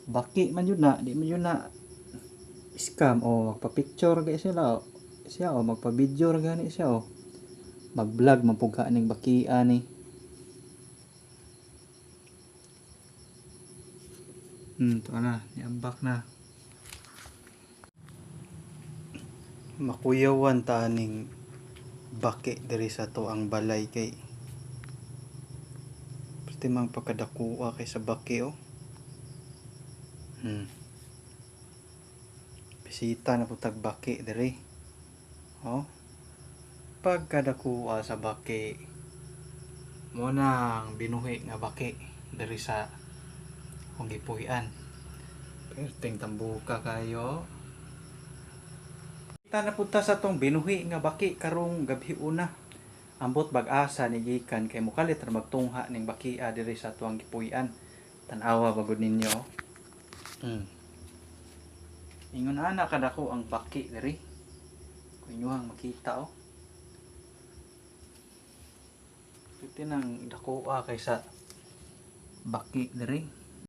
Baki man yun na, di man yun na scam o magpa-picture gay sila o siya o magpa-video ra gani siya o mag-vlog man pud ka aning bakia ni. To na, niambak na. Makuyawan ta aning baki diri sa to ang balay kay pwede mang pagkadakuha kay sa baki oh. Bisita na pud tag baki diri. Oh. Pagkadakuha sa baki mo nang binuhi nga baki diri sa akong gipuy-an. Perting tambuka kayo. Kita na punta sa tong binuhi nga baki karong gabi una. Ambot bag-asa ni gikan kay mukalit ra magtungha ning bakia diri sa tuang gipuy-an. Tan-awa bagod ninyo. Ingon ana kadako ang baki diri. Kung inyohang makita oh. Pwede nang dakoa kaysa baki diri.